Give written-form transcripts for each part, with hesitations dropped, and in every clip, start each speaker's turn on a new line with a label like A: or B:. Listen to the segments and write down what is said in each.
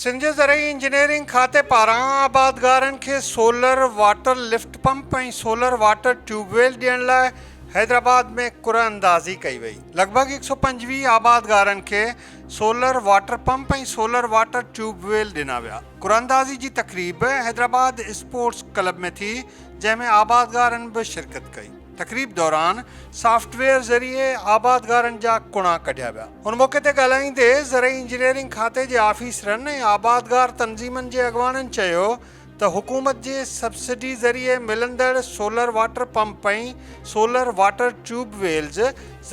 A: سنڌ جي زرعي انجنيئرنگ کاتي پاران آبادگارن کي solar water lift pump ۽ solar water tube well ڏيڻ لاء حيدرآباد ۾ قرعه اندازي ڪئي وئي. لڳ ڀڳ 125 آبادگارن کي solar water pump ۽ solar water tube well ڏنا ويا. قرعه اندازي جي تقريب حيدرآباد اسپورٽس ڪلب ۾ ٿي جنهن ۾ آبادگارن به شرڪت ڪئي. تقريب دوران سافٽ ويئر ذريعي آبادگارن جا ڪڻا ڪڍيا ويا. ان موقعي تي ڳالهائيندي زرعي انجنيئرنگ کاتي جي آفيسرن ۽ آبادگار تنظيمن جي اڳواڻن چيو ته حڪومت جي سبسڊي ذريعي ملندڙ solar water pump ۽ solar water tube wells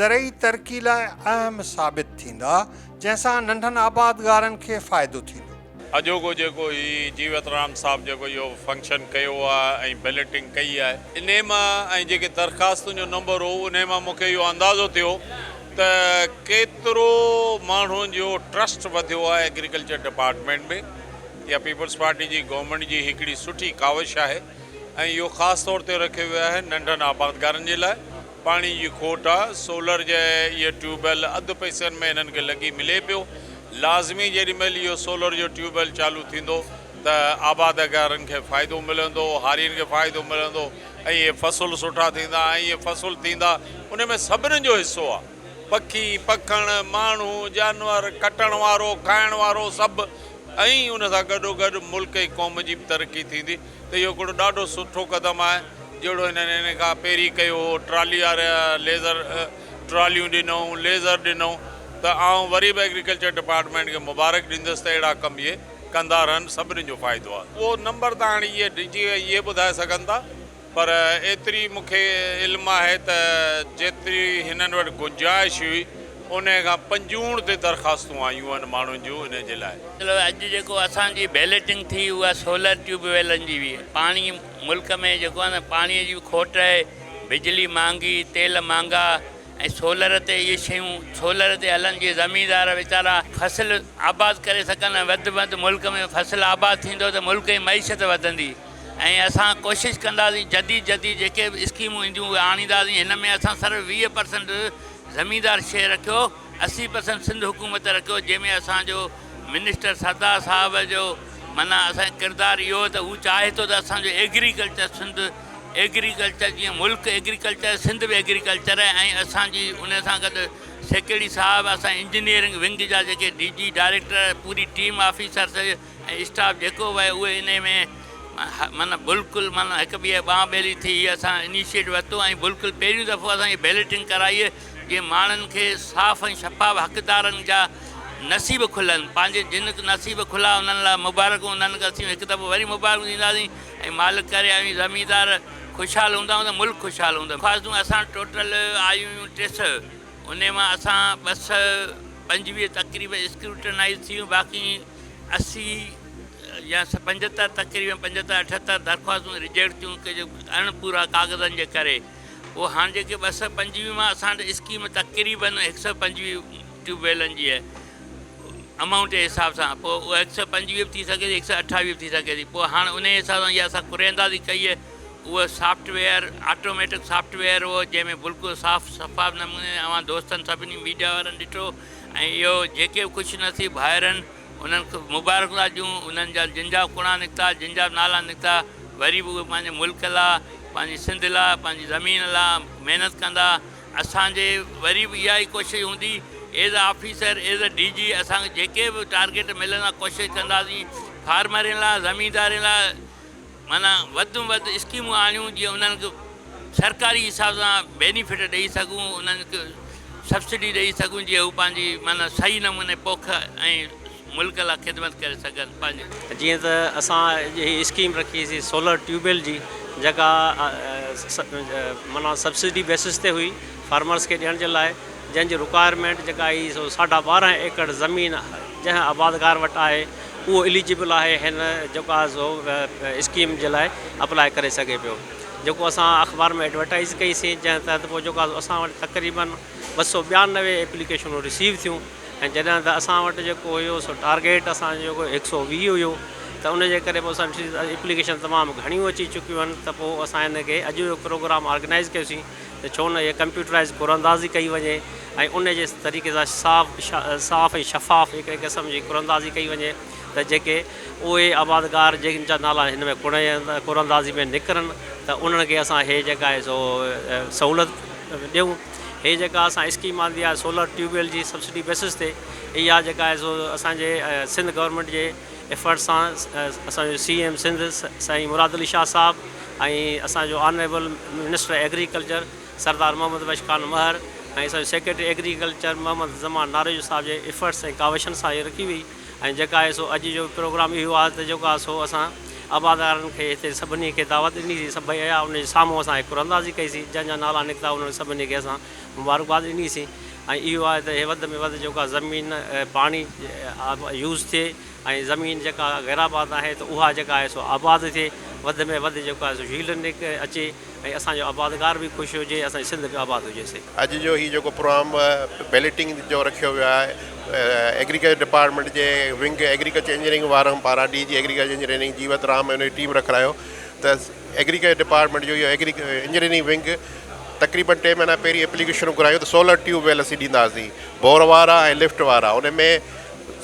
A: زرعي ترقي لاء اهم ثابت ٿيندا جنهن سان ننڍن آبادگارن کي فائدو ٿيندو.
B: اڄوڪو جيڪو هي جيوت رام صاحب جيڪو اهو فنڪشن ڪيو آهي ۽ بيلٽنگ ڪئي آهي انهي مان ۽ جيڪي درخواستن جو نمبر هو انهي مان مون کي اهو اندازو ٿيو ته ڪيترو ماڻهن جو ٽرسٽ وڌيو آهي ايگريڪلچر ڊپارٽمينٽ ۾ اها پيپلز پارٽي جي گورنمينٽ جي هڪڙي سٺي ڪاوش آهي ۽ اهو خاص طور تي رکيو ويو آهي ننڍن آبادگارن جي لاء پاڻي جي کوٽ آ، سولر جي اهي ٽيوب ويل اڌ پئسن ۾ هنن کي لڳي ملي پيو، لازمي جيڏي مهل اهو سولر جو ٽيوب ويل چالو ٿيندو ته آبادگارن کي فائدو ملندو، هارين کي فائدو ملندو ۽ اهي فصل سٺا ٿيندا ۽ اهي فصل ٿيندا ان ۾ سڀني جو حصو آ، پکي، پکڻ، ماڻهو، جانور، ڪٽڻ وارو، کائڻ وارو سڀ ۽ ان سان گڏوگڏ ملڪ ۽ قوم جي به ترقي ٿيندي. ته اهو هڪڙو ڏاڍو سٺو قدم آهي جهڙو هنن ان کان پهرين ڪيو هو ٽرالي وارا ليزر ٽراليون ڏنئون ليزر ڏنئون ته آئون وري به ايگريڪلچر ڊپارٽمينٽ کي مبارڪ ڏيندس ته اهڙا ڪم اهي ڪندا رهن سڀني جو فائدو آهي. اهو نمبر ته هاڻي اهي ڊي جي اهي ٻڌائي سگهن ٿا پر ايتري مون کي علم آهي ته جيتري هنن وٽ گنجائش هئي انهيء کان پنجوڻ تي درخواستون آيون آهن ماڻهن جون انهيء جي لاء.
C: مطلب اڄ جيڪو اسان جي بيلٽنگ ٿي اها سولر ٽيوب ويلن جي هئي. پاڻي ملڪ ۾ جيڪو آهي نه پاڻي جي به کوٽ آهي، بجلي مهانگي، تيل مهانگا ۽ سولر تي اهي شيون سولر تي هلن جيئن زميندار ويچارا فصل آباد ڪري سگهن ۽ وڌ ۾ وڌ ملڪ ۾ فصل آباد ٿيندو ته ملڪ جي معيشت وڌندي ۽ اسان ڪوشش ڪنداسين جديد جديد جيڪي به اسڪيمون اينديون اهي آڻينداسين هن ۾ اسان صرف 20 پرسنٽ زميندار شيئر رکيو، 80 پرسنٽ سنڌ حڪومت رکيو، جنهن ۾ اسان جو منسٽر سردار صاحب جو معنيٰ اسان جو ڪردار اهو ته هو چاهي ٿو ته اسان جو ايگريڪلچر سنڌ ايگريڪلچر جيئن ملڪ ايگريڪلچر سنڌ به ايگريڪلچر آهي ۽ اسان جي ان سان گڏ سيڪريٽري صاحب اسان انجنيئرنگ ونگ جا جيڪي ڊي جي ڊائريڪٽر پوري ٽيم آفيسرس ۽ اسٽاف جيڪو به آهي اهي انهي ۾ معنيٰ بلڪل معنيٰ هڪ ٻئي ٻانهن ٻيلي ٿي هي اسان انيشيٽ ورتو ۽ بلڪل پهريون دفعو اسان هي بيلٽنگ ڪرائي جيئن ماڻهن کي صاف ۽ شفاف حقدارن جا نصيب کلن پنهنجي جن نصيب کلا انهن لاء مبارڪون انهن کي اسين هڪ دفعو وري مبارڪون ڏينداسين ۽ مالڪ ڪري اوهين زميندار خوشحال هوندا ته ملڪ خوشحال هوندو خواستون اسان ٽوٽل آيون هيون 300 انهي مان اسان 225 تقريبن اسڪروٽنائز ٿيون باقي 80 يا 75 تقريبن 75 78 درخواستون ريجيڪٽ ٿيون ڪي جو اڻ پورا ڪاغذن جي ڪري پوء هاڻ جيڪي 225 مان اسان وٽ اسڪيم تقريبن 125 ٽيوب ويلن جي آهي امائونٽ جي حساب سان پوء اها 125 به ٿي سگهي ٿي 128 به ٿي سگهي ٿي پوء هاڻ ان حساب سان اها اسان قرعه اندازي ڪئي آهي اهو software automatic software هو جنهن ۾ بلڪل صاف شفاف نموني اوهان دوستن سڀني ميڊيا وارن ڏٺو ۽ اهو جيڪي به خوش نصيب ڀائرن انهن کي مبارڪون ٿا ڏيون انهن جا جن جا ڪڻا نڪتا جن جا به نالا نڪتا وري به اهي پنهنجي ملڪ لاء پنهنجي سنڌ لاء پنهنجي زمين لاء محنت ڪندا اسان جي وري به اها ئي ڪوشش هوندي as a officer as a D G اسان کي جيڪي به ٽارگيٽ ملندا ڪوشش ڪنداسين فارمرن لاء زميندارن لاء معنيٰ وڌ ۾ وڌ اسڪيمون آڻيون جيئن انهن کي سرڪاري حساب سان بينيفٽ ڏئي سگهون انهن کي سبسڊي ڏئي سگهون جيئن هو پنهنجي معنيٰ صحيح نموني پوک ۽ ملڪ لاء خدمت ڪري سگهن پنهنجي.
D: جيئن ته اسان هي اسڪيم رکي سي سولر ٽيوب ويل جي جيڪا معنيٰ سبسڊي بيسس تي هئي فارمرس کي ڏيڻ جي لاء جنهن جي رڪوائرمينٽ جيڪا آئي سو ساڍا ٻارهن ايڪڙ زمين جنهن آبادگار وٽ آهي اهو اليجبل آهي هن جيڪو آهي سو اسڪيم جي لاء اپلاء ڪري سگهي پيو جيڪو اسان اخبار ۾ ايڊورٽائز ڪئي سين جنهن تحت پوء جيڪو آهي سو اسان وٽ تقريبن 292 ايپليڪيشنون رسيو ٿيون ۽ جڏهن ته اسان وٽ جيڪو هيو سو ٽارگيٽ اسان جو جيڪو 120 هيو ته ان جي ڪري پوء اسان ڏٺي ايپليڪيشن تمام گهڻيون اچي چڪيون آهن ته پوء اسان هن کي اڄ جو پروگرام آرگنائز ڪيوسين ته ڇو نه اها ڪمپيوٽرائيز قراندازي ڪئي وڃي ۽ ان جي طريقي سان صاف صاف ۽ شفاف هڪڙي قسم جي قراندازي ڪئي وڃي ته جيڪي اهي آبادگار جن جا نالا هن ۾ قرعه اندازي ۾ نڪرن ته انهن کي اسان هي جيڪا آهي سو سهولت ڏيون. هي جيڪا اسان اسڪيم آندي آهي سولر ٽيوب ويل جي سبسڊي بيسس تي اها جيڪا آهي سو اسان جي سنڌ گورنمينٽ جي ايفرٽ سان اسان جو سي ايم سنڌ سائين مراد علي شاهه صاحب ۽ اسان جو honourable minister agriculture Sardar Muhammad Bakhsh Khan Mahar ۽ اسان جو سيڪريٽري ايگريڪلچر محمد زمان ناريجو صاحب جي ايفرٽس ۽ ڪاوشن سان هي رکي وئي ۽ جيڪا آهي سو اڄ جو پروگرام اهو آهي ته جيڪو آهي سو اسان آبادگارن کي هتي سڀني کي دعوت ڏني سين سڀئي آيا ان جي سامهون اسان هڪ قرعه اندازي ڪئي سين جنهن جا نالا نڪتا انهن سڀني کي اسان مبارڪباد ڏني سين ۽ اهو آهي ته هي وڌ ۾ وڌ جيڪو آهي زمين پاڻي يوز ٿئي ۽ زمين جيڪا غير آباد آهي ته اها جيڪا آهي سو آباد ٿئي وڌ ۾ وڌ جيڪو آهي سو جهيل اچي ۽ اسان جو آبادگار به خوش هجي اسان جي سنڌ به آباد هجي سي.
E: اڄ جو هي جيڪو پروگرام بيلٽنگ جو رکيو ويو آهي ايگريڪلچر ڊپارٽمينٽ جي ونگ ايگريڪلچر انجنيئرنگ وارن پاران D G agriculture engineering Jeewat Ram ۽ ان جي ٽيم رکرايو ته ايگريڪلچر ڊپارٽمينٽ جو اهو انجنيئرنگ ونگ تقريبن ٽي مهينا پهرين ايپليڪيشنون گهرايون ته سولر ٽيوب ويل اسين ڏينداسين بور وارا ۽ لفٽ وارا ان ۾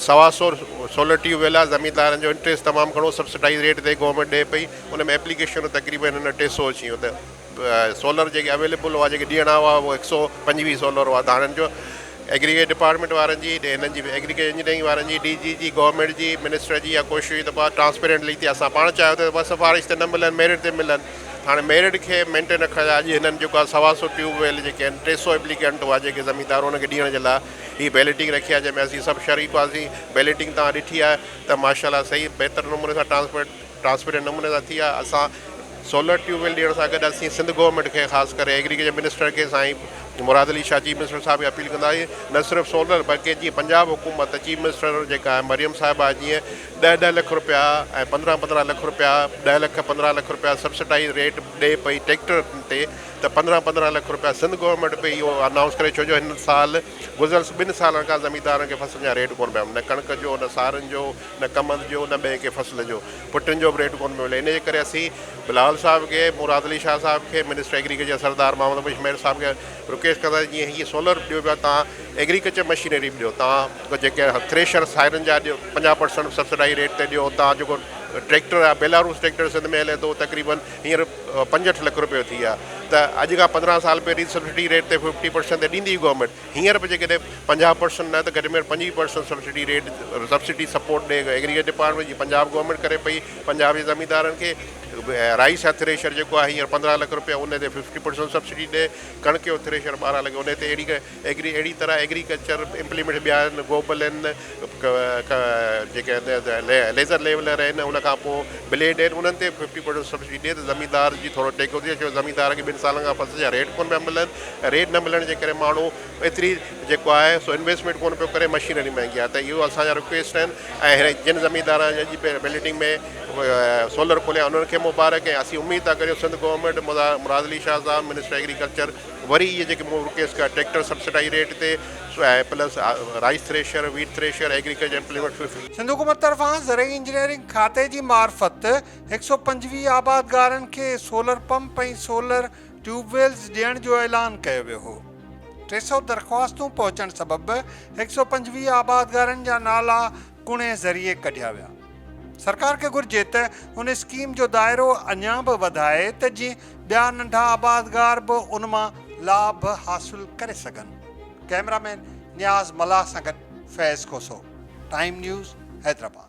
E: سوا سو سولر ٽيوب ويل آهي زميندارن جو انٽريسٽ تمام گهڻو سبسڊائز ريٽ تي گورنمينٽ ڏئي پئي ان ۾ ايپليڪيشنون تقريبن هن ٽي سو اچي ويون ته سولر جيڪي اويليبل هئا جيڪي ڏيڻا هئا اهي هڪ سو پنجويهه سولر هئا ته هاڻي جو ايگريگيٽ ڊپارٽمينٽ وارن جي هنن جي ايگريگيٽ انجنيئرنگ وارن جي ڊي جي جي گورنمينٽ جي منسٽر جي اها ڪوشش هئي ته ٽرانسپيرنٽلي ٿي اسان پاڻ چاهيو ته بس سفارش تي نه ملن ميرٽ تي ملن هاڻي ميرٽ کي مينٽين رکڻ لاء اڄ هنن جيڪو آهي سوا سو ٽيوب ويل جيڪي آهن ٽي سو ايپليڪنٽ هئا جيڪي زميندار انهن کي ڏيڻ جي لاء هي بيلٽنگ رکي آهي جنهن ۾ اسين سڀ شريڪ هئاسين بيلٽنگ توهان ڏٺي آهي ته ماشاء الله صحيح بهتر نموني سان ٽرانسپيرنٽ ٽرانسپيرنٽ نموني سان ٿي آهي اسان سولر ٽيوب ويل ڏيڻ سان گڏ اسين سنڌ گورنمينٽ کي خاص ڪري ايگريڪلچر منسٽر کي سائين مراد علي شاهه چيف منسٽر صاحب کي اپيل ڪنداسين نه صرف سولر بلڪه جيئن پنجاب حڪومت چيف منسٽر جيڪا آهي مريم صاحبه جيئن ڏهه ڏهه لک روپيا ۽ پندرهن پندرهن لک روپيا ڏهه لک پندرهن لک روپيا سبسڊائز ريٽ ڏئي پئي ٽريڪٽر تي ته پندرهن پندرهن لک روپيا سنڌ گورنمينٽ به اهو انائونس ڪري ڇو جو هن سال گذريل ٻن سالن کان زميندارن کي فصلن جا ريٽ ڪونه پيا نه ڪڻڪ جو نه سارن جو نه ڪمند جو نه ٻئي ڪنهن فصل جو پٽن جو به ريٽ ڪونه پيو ملي ان جي ڪري اسين بلاول صاحب کي مراد علي شاهه صاحب کي منسٽر ايگريڪلچر سردار محمد بخش مهر صاحب کي رڪويسٽ ڪنداسين جيئن هي سولر ڏيو پيا تان ايگريڪلچر مشينري به ڏيو تان جيڪي ٿريشر سائرن جا ڏيو 50 پرسنٽ سبسڊائي ريٽ تي ڏيو تان جيڪو ٽريڪٽر آهي بيلاروس ٽريڪٽر سنڌ ۾ هلي ٿو تقريبن هينئر 65 لک روپيو ٿي ويا ته اڄ کان 15 سال پهرين سبسڊي ريٽ تي ففٽي پرسنٽ تي ڏيندي هئي گورنمينٽ هينئر به جيڪڏهن 50 پرسنٽ نه ته گهٽ ۾ گهٽ 25 percent subsidy rate subsidy support ڏي ايگريڪلچر ڊپارٽمينٽ جي پنجاب گورنمينٽ ڪري پئي پنجاب جي زميندارن کي رائيس يا ٿريشر جيڪو آهي هينئر 15 لک روپيا ان تي ففٽي پرسنٽ سبسڊي ڏي ڪڻڪ جو ٿريشر 12 لک ان تي اهڙي ايگري اهڙي طرح ايگريڪلچر امپليمينٽ ٻيا آهن گوبل آهن جيڪي ليزر ليولر آهن ان کان پوء بليڊ آهن انهن تي ففٽي پرسنٽ سبسڊي ڏي ته زميندار جي ٿورو ٽيڪو ٿئي ڇو زميندار کي ٻن سالن کان فصل جا ريٽ ڪونه پيا ملن ريٽ نه ملڻ جي ڪري ماڻهو ايتري جيڪو آهي سو انويسٽمينٽ ڪونه پيو ڪري مشينري مهنگي آهي ته اهو اسان جا رڪويسٽ آهن ۽ جن زميندارن اڄ بليٽنگ ۾ سولر کوليا انهن کي مبارڪ ۽ اسين اميد ٿا ڪريون سنڌ گورنمينٽ مراد علي شاهه صاحب منسٽر ايگريڪلچر وري اهي جيڪي مون رڪويسٽ ڪيا ٽريڪٽر سبسڊائي ريٽ تي ۽ plus rice thresher wheat thresher agriculture implement
A: Sindh حڪومت طرفان زرعي انجنيئرنگ کاتي جي معرفت 125 آبادگارن کي solar pump ۽ solar tube wells ڏيڻ جو اعلان ڪيو ويو هو. 300 درخواستون پهچڻ سبب 125 آبادگارن جا نالا ڪڻي ذريعي ڪڍيا ويا. سرڪار کي گهرجي ته ان اسڪيم جو دائرو اڃا به وڌائي ته جيئن ٻيا ننڍا آبادگار به ان مان لاڀ حاصل ڪري سگهن. ڪئميرا مين نياز ملاح سان گڏ فيض کوسو، ٽائيم نيوز، حيدرآباد.